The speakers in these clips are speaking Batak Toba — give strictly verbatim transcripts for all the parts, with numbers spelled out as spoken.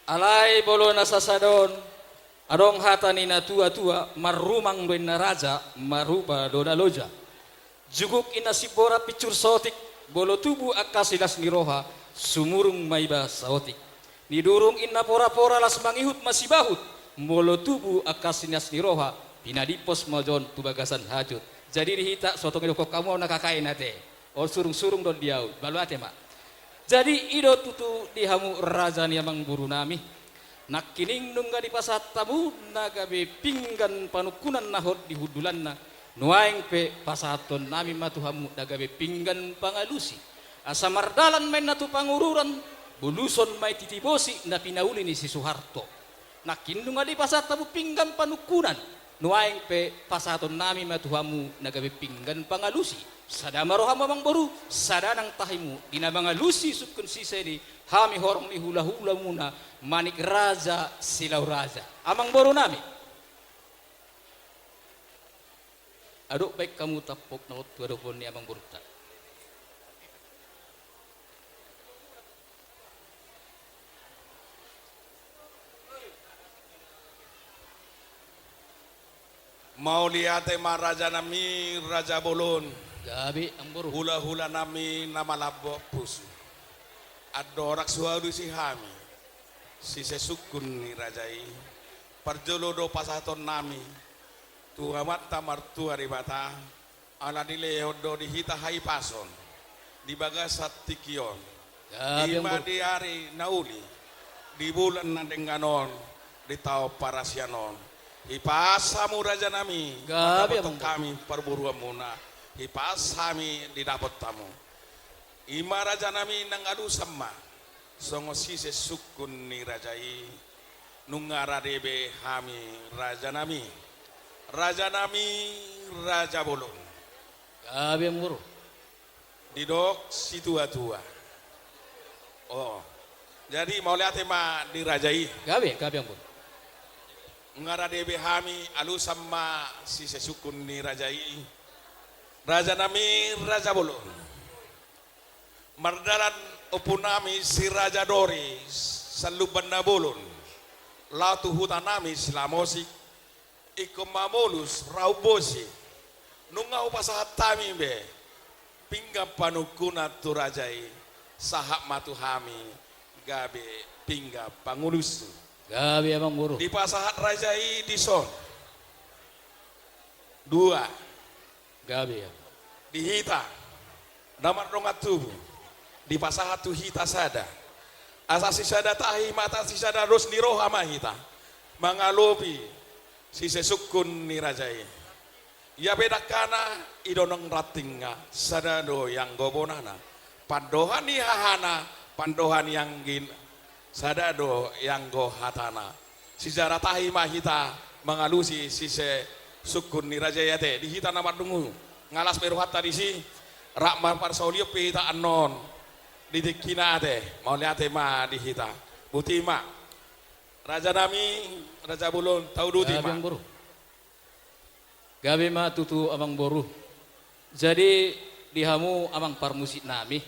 Alai molo na sasada on, adong hata ni na tua-tua, marrumang do inna raja, marupa do na loja. Juguk inna simbora pinsur saotik, molo tubu angka silas ni roha, sumurung ma iba saotik. Nidurung inna pora-pora las mangihut masibahut, molo tubu angka silas ni roha, pinadimpos ma jo on tu bagasan hajut. Jadi di hita, so tung didokkon hamu au na kakkaei ate. On surung-surung do on di au, mauliate ma. Jadi i do tutu di hamu raja ni amangboru nami. Nangkining nunga dipasahat hamu na gabe pinggan panungkunan na hot di hundulanna, nuaeng pe pasahaton nami ma tu hamu na gabe pinggan pangalusi. Asa mardalan ma inna tu pangururan, boluson ma i titi bosi na pinauli ni si Suharto. Nangkin nunga dipasahat hamu pinggan panungkunan, nuaeng pe pasahaton nami ma tu hamu na gabe pinggan pangalusi. Sada ma rohamu amangboru, sada nang tahimu, di na mangalusi sungkun sise ni hami horong ni hula-hulamuna, Manik Raja Silau Raja. Amangboru nami. Adong baen hamu tampok na hot tu adopan ni amangborunta. Mauliate ma raja nami, raja bolon. Gabe, amangboru. Hula-hula nami na malambok pusu. Andorang so hualusi hami sise sungkun ni raja i, parjolo do pasahaton nami tu Amanta Martua Debata, ala dilehon do di hita hahipason di bagasan tingki on. Gabe, amangboru. I ma di ari na uli, di bulan na denggan on, di taon parasian on. Hipas hamu raja nami, gabe, amangboru. Mandapothon hami parboruonmuna, hipas hami didapot hamu. I ma raja nami, nang alusan ma songon sise sungkun ni raja i, nunga rade be hami raja nami. Raja nami, raja bolon. Gabe, amangboru. Didok situa-tua. O. Jadi mauliate ma di raja i. Gabe, gabe, amangboru. Nunga rade be hami, alusan ma sise sungkun ni raja i. Raja nami, raja bolon. Mardalan ompu nami si Raja Dori, Salumban Nabolon, laho tu huta nami Silamosik, ingkon mamolus raut bosi. Nunga hupasahat hami be pinggan panungkunan tu raja i, sahat ma tu hami gabe pinggan pangalusi. Gabe, amangboru. Dipasahat raja i dison. Dua. Gabe, amang. Di hita na mardongan tubu, dipasahat tu hita sada. Asa sisada tahi ma asa sisada dos ni roha ma hita mangalopi sise sungkun ni raja i. Ia pe dangkana, i do nang rantingna, sada do ianggo bonana. Pandohan ni hahana, pandohan ni anggina, sada do ianggo hatana. Sisada tahi ma hita mangalusi sise sungkun ni raja i ate. Di hita na mardongan tubu, nunga las be rohanta disi, rap marparsaulian pe hita annon di tingkina ate. Mauliate ma di hita. Boti ma. Raja nami, raja bolon, tauduti ma. Gabe, amangboru. Gabe ma tutu, amangboru. Jadi di hamu amang parmusik nami,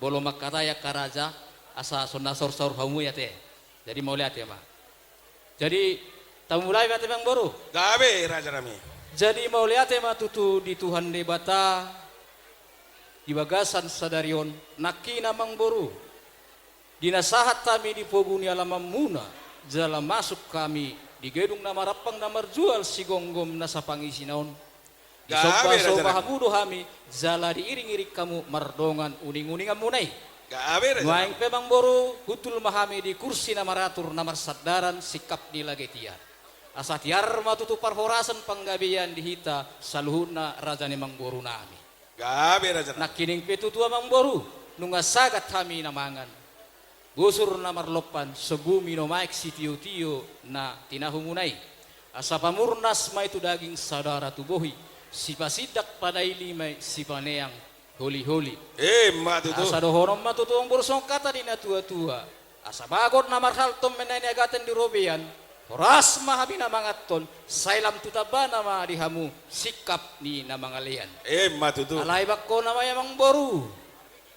molo mangkatai angka raja, asa songon na saur-saur hamu i ate. Jadi mauliate ma. Jadi tamulai ma ate, amangboru. Gabe, raja nami. Jadi mauliate ma tutu di Tuhan Debata di bagasan sadari on, nangkin amangboru. Di na sahat hami di pogu ni alamanmuna, jala masuk hami di gedung na marampang na marjual sigomgom nasa pangisina on. Gabe, raja nami. Disomba-somba hamu do hami, jala diiring-iring hamu mardongan uning-uninganmuna i. Gabe, raja nami. Nuaeng pe, amangboru, hundul ma hami di kursi na maratur na marsandaran singkap ni lage tiar. Asa tiar ma tutu parhorasan panggabean di hita saluhutna, raja ni amangboru nami. Gabe, raja nami. Nangkining pe tutu, amangboru, nunga sagat hami na mangan. Bosur na marlompan, sobu minomaek sitio-tio na tinahumuna i. Asa pamurnas ma i tu daging, saudara tu bohi, sipasindak panaili ma i, sipaneang holi-holi. Emma tutu. Asa dohonon ma tutu, amangboru, songon hata ni na tua-tua. Asa bagot na marhalto ma inna niagatan di robean, horas ma hami na manganhon, sai lam tu tambana ma di hamu singkap ni na mangalean. Emma tutu. Alai bangkona ma i, amangboru,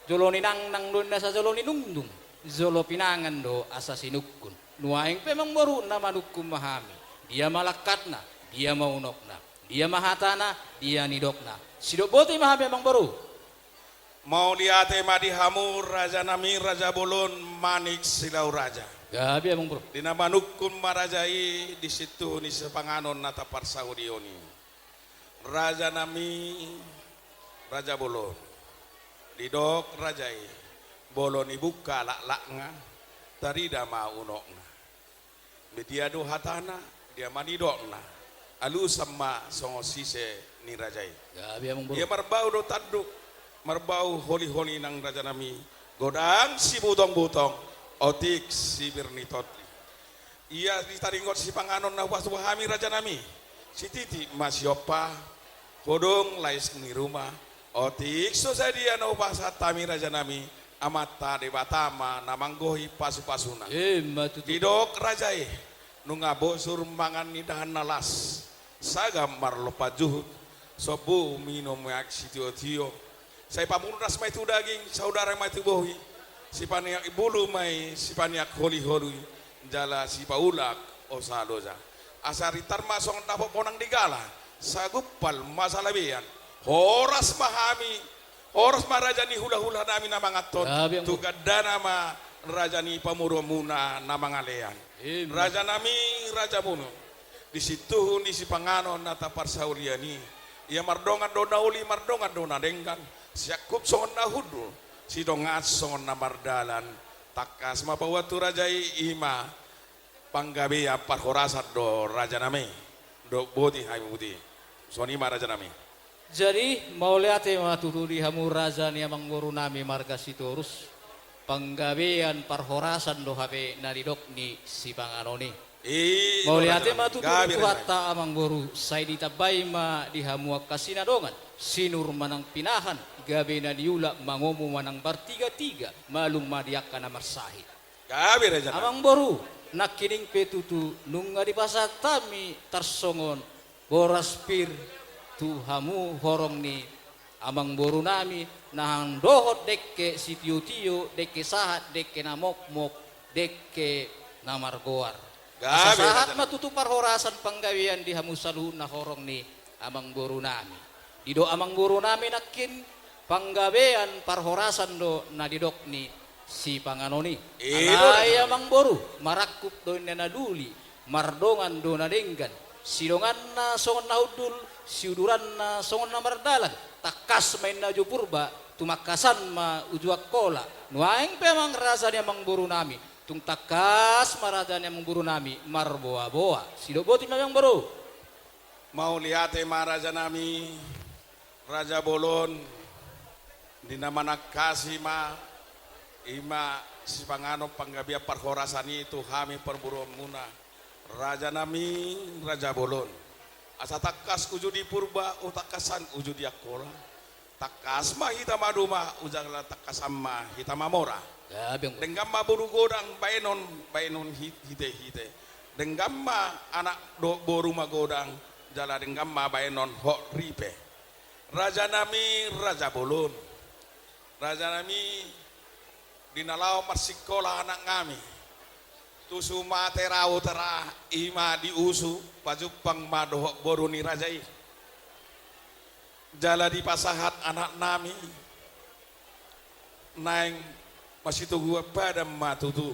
jolo ninangnang do inna asa jolo ninungnung, jolo pinangan do asa sinungkun. Nuaeng pe amangboru na manungkun ma hami. Dia ma langkatna, dia ma unokna, dia ma hatana, dia nidokna. Sidok boti ma hami amangboru. Mauliate ma di hamu rajanami, Raja Bolon, Manik Silau Raja. Gabe amangboru. Di na manungkun ma raja i di sintuhu ni sipanganon na taparsaulihon i. Rajanami, Raja Bolon. Didok raja i, bolon i bungka laklakna, tarida ma unokna. Be dia do hatana, dia ma nidokna. Alusan ma songon sise ni raja i. Gabe amangboru. Ia marbau do tanduk, marbau holiholi nang rajanami, godang sibutongbutong, otik sibir ni tondi. Ia di taringot sipanganon na hupasahat hami rajanami, sititi ma siompa, godang lais ni ruma, otik so sadia na hupasahat hami rajanami, Amanta Debata ma na manggohi pasupasuna. Emma tutu. Didok raja i, nunga bosur mangan ni dahan na las, sagan marlompan juhut, sombu minum aek sitiotio. Sai pamurnas ma i tu daging, saudara ma i tu bohi, sipaneak bulu ma i, sipaneak holiholi, jala sipaulak osa loja. Asa ritar ma songon dapot bonang di gala, sagumpal ma salabean, horas ma hami, horas ma raja ni hulahulanami na manganhon, gabe amangboru. Tu gandana ma raja ni pamoruonmuna na mangalean. Emma. Rajanami, Raja Bolon. Di sintuhu ni sipanganon na taparsaulihon i. Ia mardongan do na uli, mardongan do na denggan. Siangkup songon na hundul, sidongan songon na mardalan. Tangkas ma paboa tu raja i, i ma panggabean parhorasan do rajanami. Dok boti hami boti. Songon i ma rajanami. Jadi, mauliate ma tutu di hamu raja ni amangborunami marga Sitorus, panggabean parhorasan do hape na didok ni sipanganon i. I, mauliate ma tutu di Tuhanta amangboru, sai ditambai ma di hamu angka sinadongan, sinur manang pinahan, gabe na niula mangomo manang martigatiga, malum ma di angka na marsahit. Gabe raja. Amangboru, nangkining pe tutu nunga dipasahat hami tarsongon boras pir tu hamu horong ni amangborunami, naeng dohot dengke sitiotio, dengke sahat, dengke na mokmok, dengke na margoar. Gabe. Asa sahat ma tutu parhorasan panggabean di hamu saluhutna horong ni amangborunami. Didok amangborunami nangkin panggabean parhorasan do na didok ni sipanganon i. I do. Alai amangboru, marangkup do inna na duli, mardongan do na denggan, sidonganna songon na hundul, siuduranna songon na mardalan, tangkas ma inna uju Purba, tumangkasan ma uju Angkola, nuaeng pe amang raja ni amangborunami, tung tangkas ma raja ni amangborunami marboaboa. Sidok boti ma amangboru. Mauliate ma rajanami, Raja Bolon, di na manangkasi ma, i ma sipanganon panggabean parhorasan i tu hami parboruonmuna, rajanami, Raja Bolon. Asa tangkas uju di Purba, hutangkasan uju di Angkola. Tangkas ma hita maduma, jala tangkasan ma hita mamora. Gabe. Denggan ma boru godang, baenon, baenon hi-, hitehite. Denggan ma anak dohot boru magodang, jala denggan ma baenon hot ripe. Rajanami, Raja Bolon. Rajanami, di na laho marsingkola anaknami, tusu ma tera, tera, i ma diusu, pajumpang ma dohot boru ni raja i. Jala dipasahat anaknami, naeng masitoguan padan ma tutu.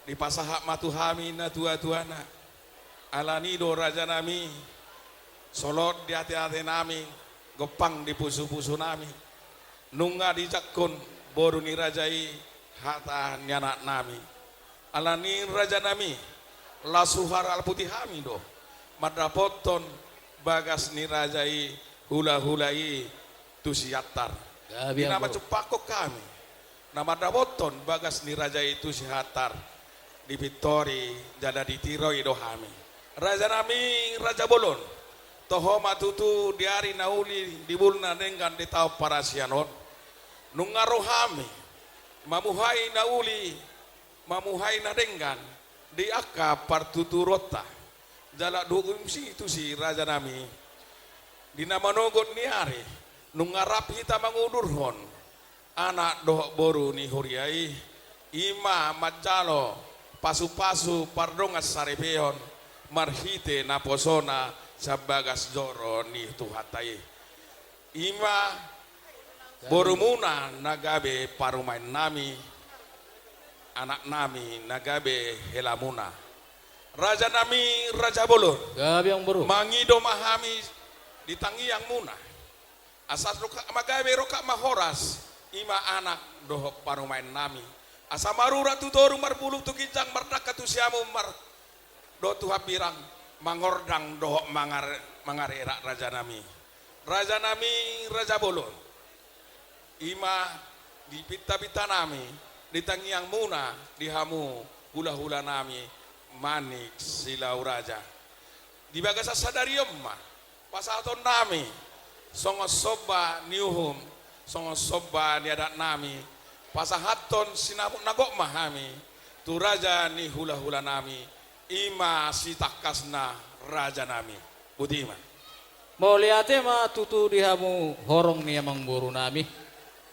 Dipasahat ma tu hami natuatuana. Alani do rajanami, solot di ateatenami, gompang di pusupusunami. Nunga dijangkon boru ni raja i hata ni anaknami. Alani rajanami, las huharaputi hami do mandapothon bagas ni raja i, hulahula i tu Siantar. Gabe. Di na amangboru. Manjumpangkon hami na mandapothon bagas ni raja i tu Siantar, dipintori jala ditiroi do hami. Rajanami, Raja Bolon, toho ma tutu di ari na uli, di bulan na denggan, di taon parasian on, nunga ro hami mamuhai na uli, mamuhai na denggan di angka partuturonta. Jala dung i tusi rajanami, di na manogot ni ari, nunga rap hita mangudurhon anak dohot boru ni huria i, i ma manjalo pasu-pasu pardongan saripeon marhite naposona sian bagas joro ni Tuhanta i. I ma borumuna na gabe parumaennami, anaknami na gabe helamuna. Rajanami raja bolon. Gabe, amang boru. Mangido ma hami di tangiangmuna. Asa rongkap ma gabe, rongkap ma horas, i ma anak dohot parumaennami. Asa marurat tu toru, marbulung tu ginjang, mardangka tu siamun, mar-, dohot tu hambirang, mangordang dohot mangar-, mangarerak rajanami. Rajanami raja bolon. I ma di pinta-pintanami, di tangiangmuna, di hamu hula-hulanami, Manik Silau Raja. Di bagasan sadari on ma pasahatonnami songon somba ni uhum, songon somba ni adatnami, pasahathon sinamot na gok ma hami tu raja ni hula-hulanami, i ma sitangkasna rajanami. Boti ma. Mauliate ma tutu di hamu horong ni amangborunami.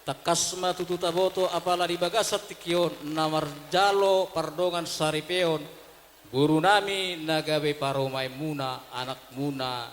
Tangkas ma tutu taboto apala di bagasan tingki on na marjalo pardongan saripeon borunami na gabe parumaenmuna, anakmuna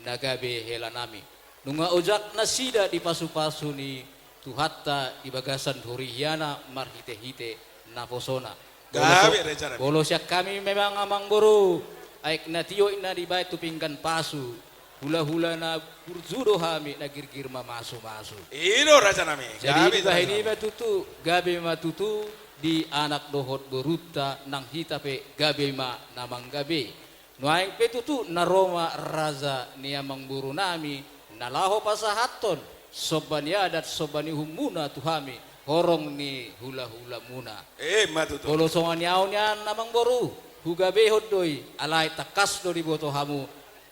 na gabe helanami. Nunga ojak nasida di pasu-pasu ni Tuhanta di bagasan huriaNa marhite-hite naposona. Gabe, rajanami. Molo sian hami memang, amangboru, aek na tio i na dibaen tu pinggan pasu, hula-hula na burju do hami, na girgir mamasu-masu. I do, rajanami. Jadi, gabe, dibahen i ma tutu, gabe ma tutu di anak dohot borunta, nang hita pe gabe ma na manggabe. Nuaeng pe tutu na ro ma raja ni amangborunami na laho pasahathon somba ni adat, somba ni uhummuna tu hami, horong ni hula-hulamuna. I ma tutu. Molo songon i ahu nian, amangboru, hugabehon do i, alai tangkas do diboto hamu,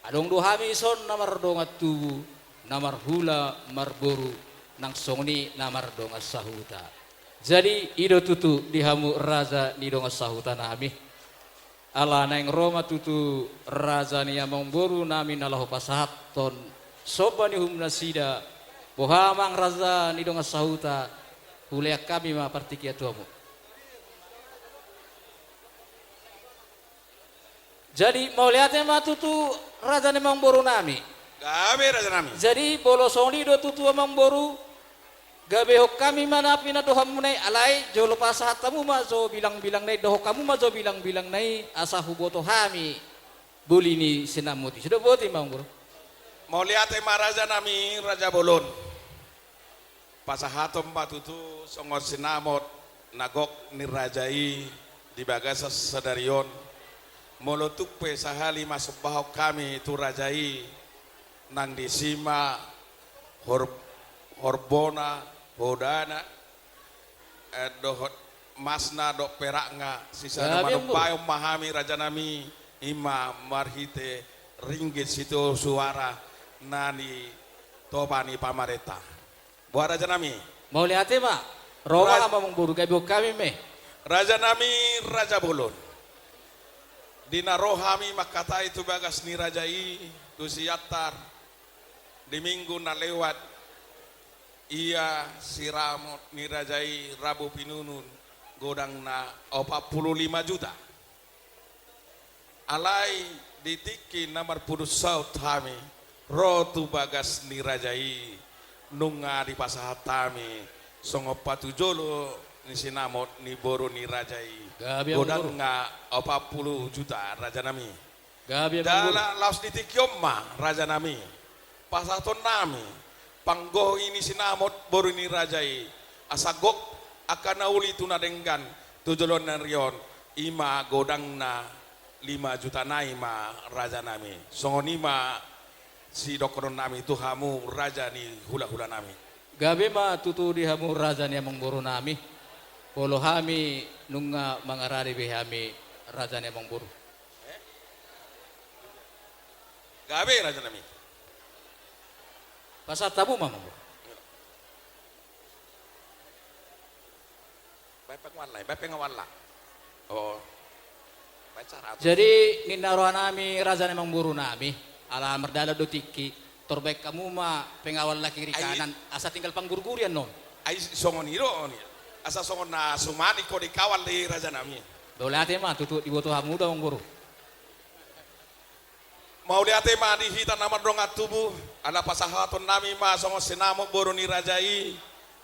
adong do hami dison na mardongan tubu, na marhula marboru, nang songon i na mardongan sahuta. Jadi, i do tutu di hamu raja ni dongan sahutanami. Ala naeng ro ma tutu raja ni amangborunami na laho pasahathon somba ni uhum nasida, boha, amang raja ni dongan sahuta, hulean hami ma partingkian tu hamu. Jadi, mauliate ma tutu raja ni amangborunami. Gabe, rajanami. Jadi, molo songon i do tutu, amangboru, gabehon hami ma na pinandohanmuna i, alai jolo pasahat hamu ma jo bilang-bilangna i, dohot hamu ma jo bilang-bilangna i, asa huboto hami boli ni sinamot i. Suda boti ma, amangboru. Mauliate ma, rajanami raja bolon. Pasahaton ma tutu songon sinamot na gok ni raja i di bagasan sadari on. Molo tung pe sahali ma sombahon hami tu raja i, nang disi ma hor-, horbona, hodana, eh, dohot masna dohot perakna, sisada, gabe, amangboru, manumbaon ma hami, rajanami, i ma marhite ringgit sitio suara na nitopa ni pamarenta. Boha, rajanami? Mauliate ma. Ro ma, ra-, amangboru, gabehon hami ma i. Rajanami raja bolon. Di na ro hami mangkatai tu bagas ni raja i, tu Siantar, di minggu na lewat, ia sinamot ni raja i rabo pinunun godangna opat pulu lima juta. Alai di tingki na marpudun saut hami ro tu bagas ni raja i, nunga dipasahat hami songon patujolo ni sinamot ni boru ni raja i, gabe, amangboru, godangna opat pulu juta, rajanami. Gabe, amangboru. Jala laos di tingki on ma, rajanami, pasahatonnami panggohi ni sinamot boru ni raja i, asa gok angka na uli tu na denggan tu joloan ni ari on, i ma godangna lima juta nai ma, rajanami. Songon i ma sidohononnami tu hamu raja ni hula-hulanami. Gabe ma tutu di hamu raja ni amangborunami. Molo hami nunga mangarade be hami, raja ni amangboru. Gabe, rajanami. Pasahat hamu ma, amangboru. Baen pengawalna, baen pengawalna. Oh. Baen saratus. Jadi, ninna rohanami raja ni amangborunami, ala mardalan do tingki, tor baen hamu ma pengawal na kiri, ai, kanan, asa tinggal panggurgurian on. Ai songon i do on. Asa songon na suman ingkon dikawal di, rajanami. Mauliate ma tutu, diboto hamu do, amangboru? Mauliate ma di hita na mardongan tubu, ala pasahatonnami ma songon sinamot boru ni raja i,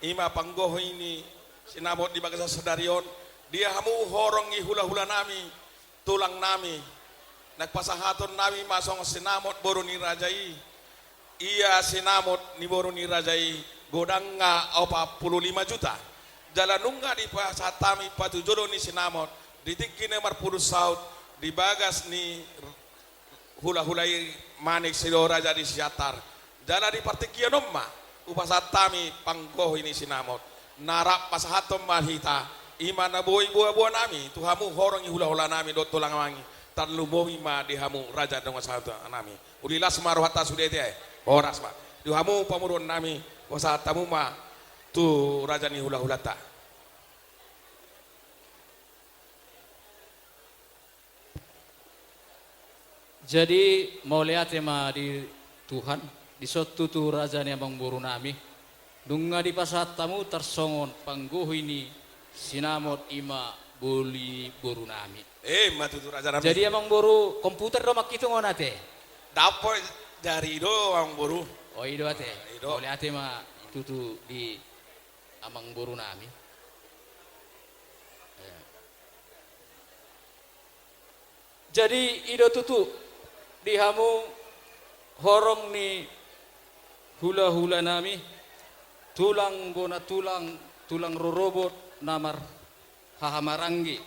i ma panggohi ni sinamot di bagasan sadari on, di hamu horong ni hulahulanami, tulangnami, na pasahatonnami ma songon sinamot boru ni raja i, ia sinamot ni boru ni raja i godangna opat pulu lima juta. Jala nunga dipasahat hami patujolo ni sinamot di tingki na marpudun saut di bagas ni hulahula i Manik Sidaraja di Siantar. Jala di partingkian on ma hupasahat hami panggohi ni sinamot. Na rap pasahathon ma hita, i ma na boi boaboanami tu hamu horong ni hulahulanami dohot tulangnami, tarlumobi ma di hamu raja dongan sahutanami. Uli las ma rohanta sude ate, horas ma. Di hamu pamoruonnami, hupasahat hamu ma tu raja ni hulahulanta. Jadi, mauliate ma di Tuhan, dison tutu raja ni amangborunami. Nunga dipasahat hamu tarsongon panggohi ni sinamot, i ma boru ni borunami. Eh, ma tutu rajanami. Jadi, amangboru, komputer do mangkitung on ate? Dapot jari do, amangboru. Oh, i do ate. Ah, i do. Mauliate ma tutu di amangborunami. Ya. Jadi, i do tutu di hamu horong ni hulahulanami, tulang bona tulang, tulang rorobot na marhahamaranggi.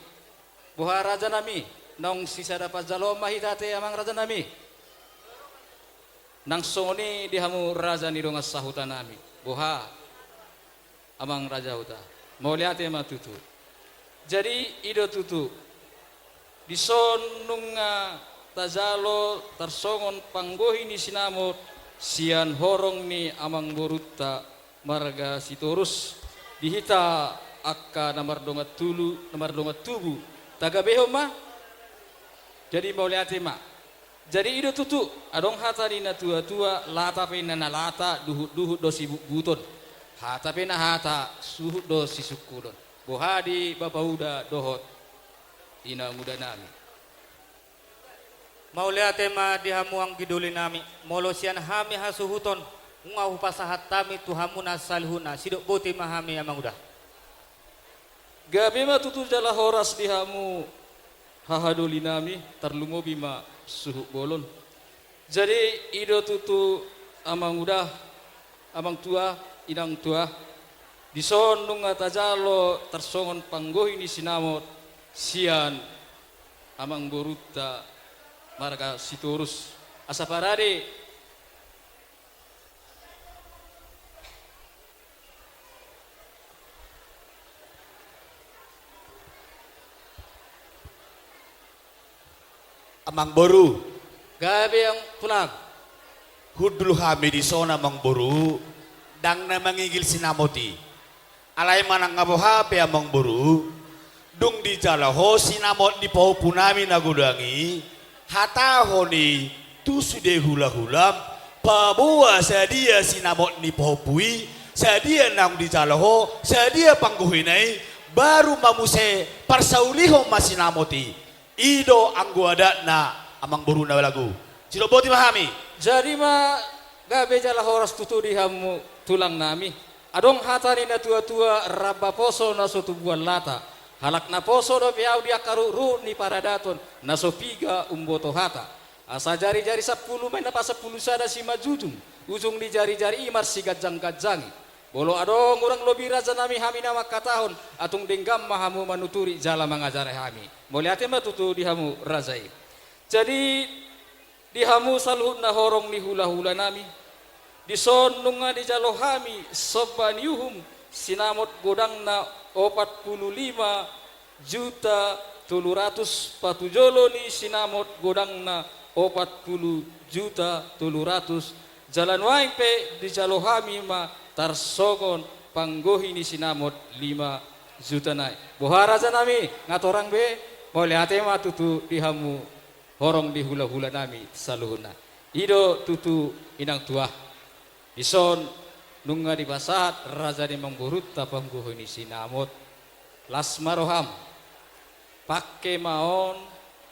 Boha rajanami, naung sisada panjaloon ma hita ate, amang rajanami? Nang songon i di hamu raja ni dongan sahutanami. Boha, amang raja huta? Mauliate ma tutu. Jadi, i do tutu, dison nunga tajalo tarsongon panggohi ni sinamot sian horong ni amangborunta marga Sitorus, di hita angka na mardongan tulu, na mardongan tubu, tagabehon ma. Jadi, mauliate ma. Jadi, i do tutu, adong hata ni natuatua, lata pe na, na lata, duhutduhut do sibutbuton. Hata pe na hata, suhut do sisungkunon. Boha di bapauda dohot inangudanami? Mauliate ma di hamu anggidolinami, molo sian hami hasuhuton, nunga hupasahat hami tu hamuna saluhutna, sidok boti ma hami, amanguda. Gabe ma tutu jala horas di hamu hahadolinami, tarlumobi ma suhut bolon. Jadi, i do tutu, amanguda, amangtua, inangtua, dison nunga tajalo tarsongon panggohi ni sinamot sian amangborunta marga Sitorus. Asa parade. Amangboru. Gabe, tulang. Hundul hami dison, amangboru, ndang na mangigil sinamot i. Alai manang na boha pe, amangboru, dung dijalo ho sinamot ni pahompunami na godang i, hatahon i tu sude hulahulam, paboa sadia sinamot ni pahompu i, sadia naung dijalo ho, sadia panggohina i, baru ma muse parsaulihon ma sinamot i. I do anggo adatna, amangboru na balagu. Sidok boti ma hami. Jadi ma gabe jala horas tutu di hamu tulangnami. Adong hata ni natuatua, ramba poso na so tubuan lata. Halak na poso dope ahu di angka ruhutruhut ni paradaton, na so piga umboto hata. Asa jarijari sampulu ma i na pasampulu sada simanjujung, ujung ni jarijari i marsiganjangganjangi. Molo adong hurang lobi, rajanami, hami na mangkatahon, atung denggan ma hamu manuturi jala mangajari hami. Mauliate ma tutu di hamu raja i. Jadi, di hamu saluhut na horong ni hulahulanami, dison nunga dijalo hami somba ni uhum, sinamot godangna opat pulu lima juta tolu ratus, patujolo ni sinamot godangna opat pulu juta tolu ratus, jala nuaeng pe dijalo hami ma tarsongon panggohi ni sinamot lima juta nai. Boha, rajanami, nga torang be? Mauliate ma tutu di hamu horong ni hulahulanami saluhutna. I do tutu, inangtua. Dison nunga dipasahat raja ni amangborunta panggohi ni sinamot. Las ma roham. Pangke ma on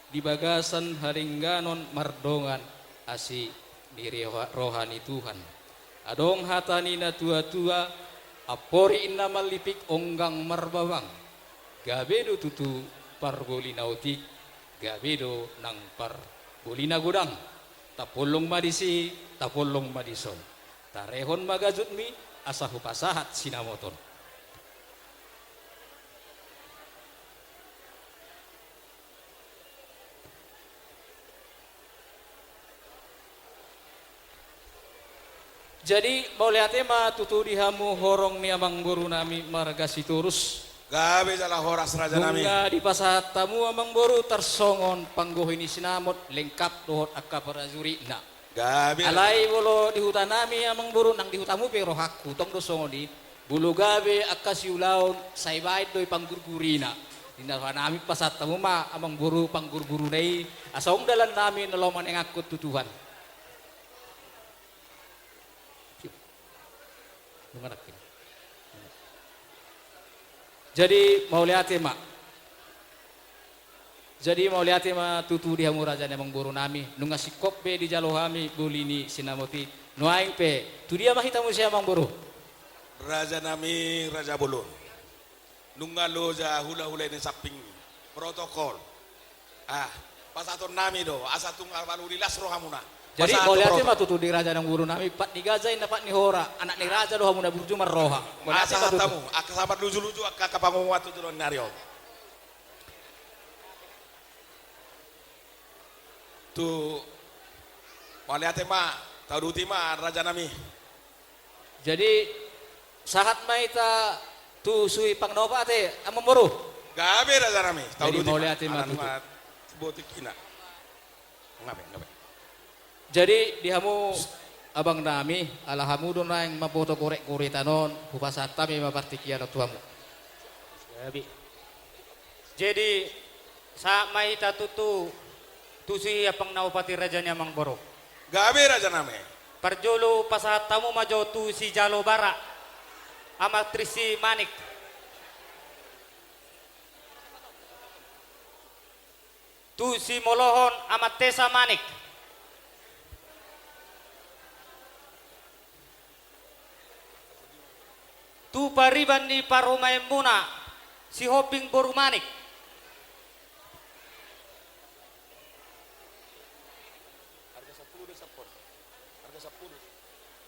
di bagasan hadengganon mardongan asi ni roha, roha ni Tuhan. Adong hata ni na tua-tua, amporik na mallipik onggang marbabang. Gabe do tutu parboli na otik, gabe do nang parboli na godang. Tapollung ma disi, tapollung ma dison. Tarehon ma gajutmi, asa hupasahat sinamoton. Jadi, mauliate ma tutu di hamu horong ni amangboru nami marga Sitorus. Gabe jala horas raja nami. Nunga dipasahat hamu amangboru tarsongon panggohi ni sinamot, lengkap dohot angka prajuritna. Gabe. Alai molo di huta nami amangboru, nang di hutamu pe rohangku, tong do songon i. Molo gabe angka siulaon, sai baen do i panggurgurina. Ninna roha nami pasahat hamu ma amangboru panggurguruna i, asa adong dalan nami na laho manangihon tu Tuhan. Nunga nangkin. Jadi mauliate ma. Jadi mauliate ma tutu di hamu raja ni amangboru nami, nunga singkop be dijalo hami boli ni sinamot i. Nuaeng pe, tu dia ma hita muse amangboru? Raja nami, raja bolon. Nunga loja hulahula i na samping protokol. Ah, pasahaton nami do, asa tung malu lilas rohamuna. Jadi pasahat mauliate protokol ma tutu di raja ni amangboru nami, pat ni gaja inna pat ni hora, anak ni raja do hamu na burju marroha. Mauliate ma tutu. Pasahat hamu, angka sahat lujuluju, angka, angka pangomoan tu joloan ni ari on. Tu, mauliate ma, tauduti ma raja nami. Jadi, sahat ma hita tu suhi pangnaopat ate, amangboru. Gabe raja nami, tauduti ma. Jadi mauliate ma tutu. Botik ina. Gabe, gabe. Jadi, di hamu abang nami, ala hamu do naeng mamboto gorek-goretan on, hupasahat hami ma partingkian on tu hamu. Gabe. Jadi, sahat ma hita tutu tu suhi pangnaopat i raja ni amangboru. Gabe raja nami. Parjolo pasahat hamu ma jo tu sijalo bara, Ama Trisi Manik. Tu simolohon Ama Tesa Manik. Tu pariban ni parumaenmuna, Sihombing boru Manik.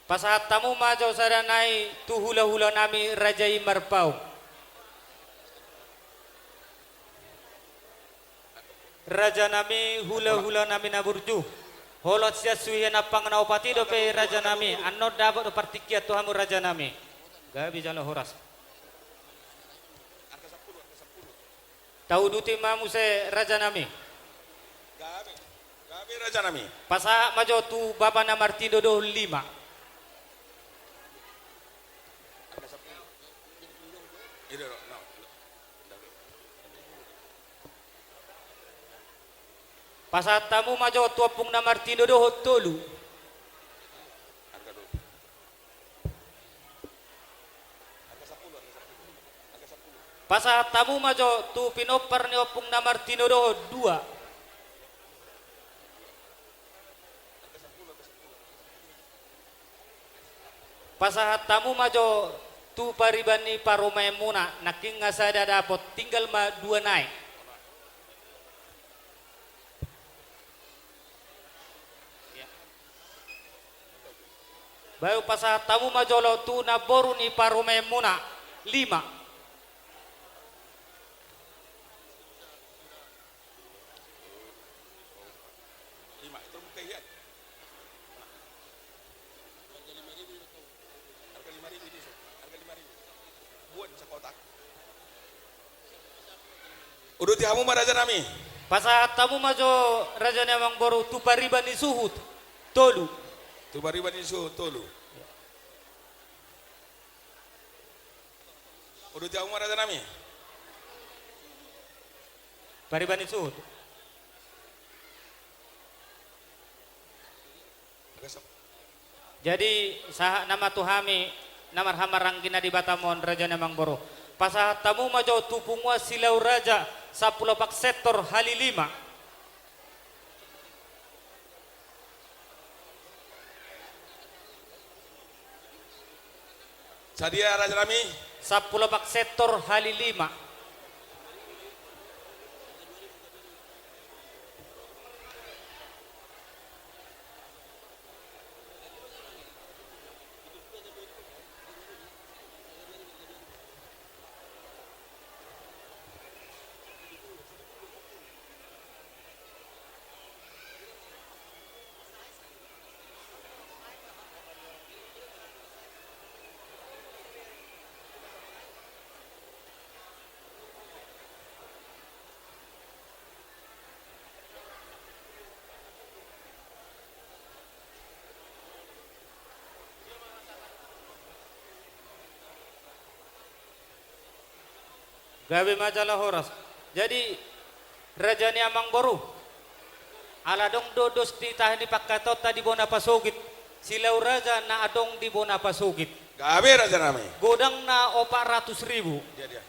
Pasahat hamu ma jo sada nai tu hulahula nami raja i Marpaung. Raja nami, hulahula nami na burju. Holan sian suhi na pangnaopat i dope raja nami, annon dapot do partingkian tu hamu raja nami. Gabe jala horas. Tauduti ma muse raja nami. Gabe, gabe raja nami. Pasahat ma jo tu bapa na martinodohon lima. Pasahat hamu ma jo tu ompung na martinodohon tolu. Pasahat hamu ma jo tu pinompar ni ompung na martinodohon dua. Pasahat hamu ma jo tu pariban ni parumaenmuna, nangkin nga sada dapot, tinggal ma dua nai. Baru pasahat hamu ma jolo tu namboru ni parumaenmuna, lima. Uduti hamu ma raja nami. Pasahat hamu ma jo raja ni amangboru tu pariban ni suhut tolu. Tu pariban ni suhut tolu. Uduti hamu ma raja nami. Pariban ni suhut. Jadi sahat nama tu hami na marhahamaranggi na di Batam on raja ni amangboru. Pasahat hamu ma jo tu punguan Silau Raja Sampulu opat sektor Halilima. Sadia raja nami? Sampulu opat sektor Halilima. Gabe ma jala horas. Jadi, raja ni amangboru, ala adong do dos ni tahi ni pangkataionta di bona pasogit, Silau Raja na adong di bona pasogit. Gabe raja nami. Godangna opat ratus ribu. Dia, dia.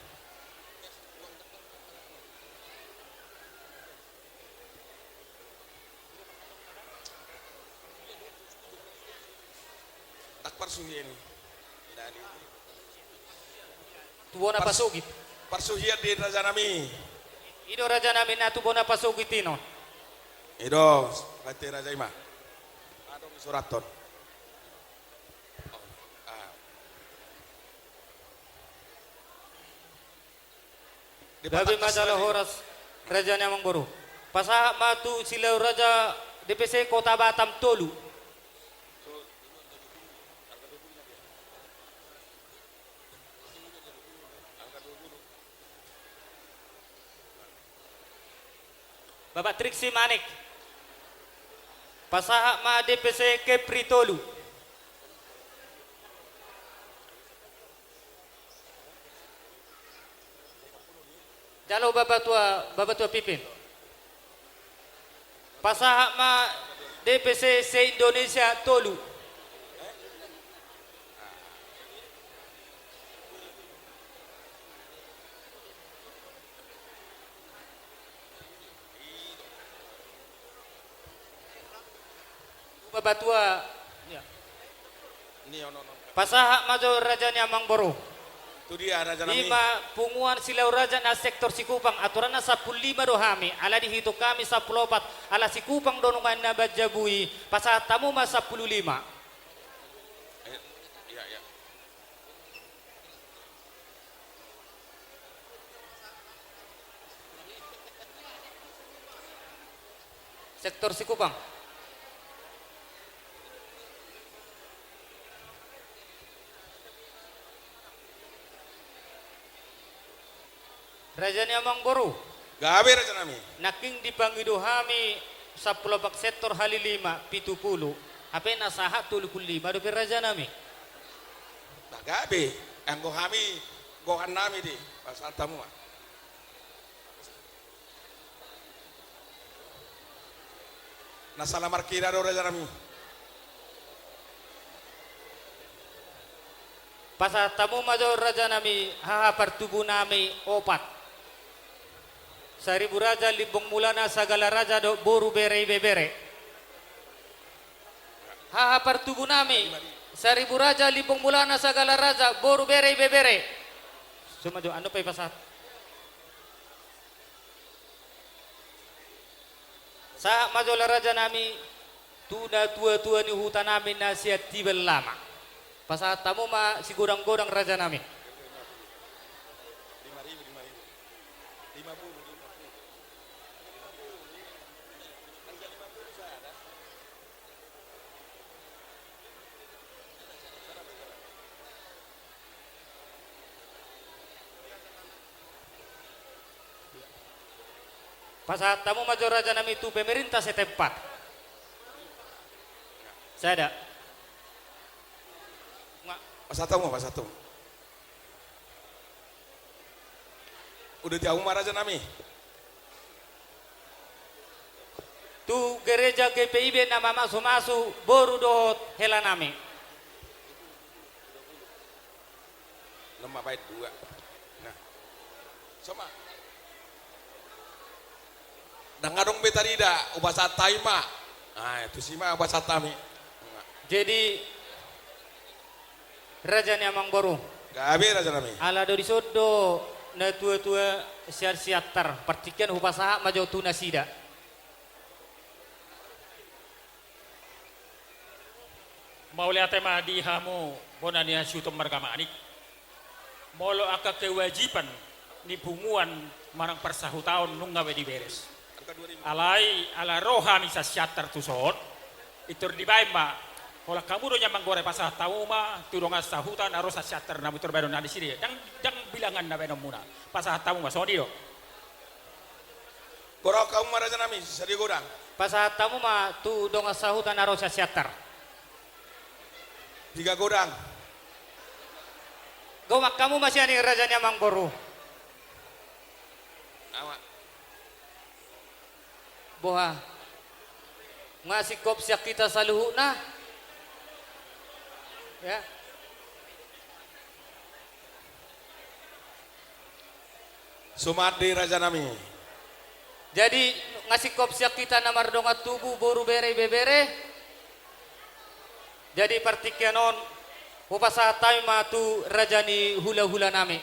Ndang parsuhian i. Tu bona pasogit. Parsuhian di raja nami. I do raja nami na tu bona pasogit i non. I do, baen tu raja i ma. Adong disurathon. Gabe ma jala horas, raja ni amangboru. Pasahat ma tu Silau Raja D P C Kota Batam tolu. Bapak Triksi Manik. Pasahat ma D P C Kepri tolu. Jalo Bapak Tua, Bapak Tua Pipin. Pasahat ma D P C se-Indonesia tolu. Bapak Tua. Pasahat ma jo raja ni amangboru. Tu dia raja nami? I ma punguan Silau Raja na sektor Sikupang, aturanna sampulu lima do hami, ala dihitung hami sampulu opat, ala Sikupang do nunga na manjabu i, pasahat hamu ma sampulu lima. Eh, iya, iya. Sektor Sikupang. Raja ni amangboru. Gabe raja nami. Nangkin dipangido hami sampulu opat sektor Halilima pitu pulu. Hape na sahat tolu pulu lima dope raja nami. Nah, gabe, anggo hami gohan nami di, pasahat hamu ma. Na sala markira do raja nami. Pasahat hamu ma jo raja nami, haha partubu nami opat. Saribu Raja, Limbong Mulana, Sagala Raja dohot boru bere ibebere. Haha partubu nami, Saribu Raja, Limbong Mulana, Sagala Raja, boru bere ibebere. Suma jo, anu pe pasahat. Sahat ma jolo raja nami, tu natua-tua ni huta nami na sian Tiban Lama. Pasahat hamu ma sigodang-godang raja nami. Pasahat hamu ma jo raja nami tu pemerintah setempat. Sada. Pasahat hamu, pasahat hamu. Uduti hamu ma raja nami. Tu gereja G P I B na mamasu-masu boru dohot hela nami. Nama baik dua. Nah. Soma. Ndang adong be tarida, hupasahat hami ma. Ai, tusi ma hupasahat hami. Jadi, raja ni amangboru. Gabe, raja nami. Ala do dison do natuatua sian Siantar, partingkian hupasahat ma jo tu nasida. Mauliate ma di hamu bona ni hasuhuton marga Manik. Molo angka kewajiban ni punguan manang parsahutaon nunga be diberes. Alai ala ro hami sian Siantar tuson, pintor dibaen ma. Holan hamu do nian manggora, pasahat hamu ma tu dongan sahuta na ro sian Siantar, na pintor baenon na disi. Ndang, ndang bilangan na baenonmuna. Pasahat hamu ma, songon i do. Godang hamu ma, raja nami, sadia godang. Pasahat hamu ma tu dongan sahuta na ro sian Siantar. Piga godang. Gomang hamu ma sian i, raja ni amangboru. Ama. Boha. Nga singkop sian hita saluhutna. Ya. Suman di, raja nami. Jadi, nga singkop sian hita na mardongan tubu, boru, bere, ibebere. Jadi, partingkian on, hupasahat hami ma tu raja ni hulahula nami.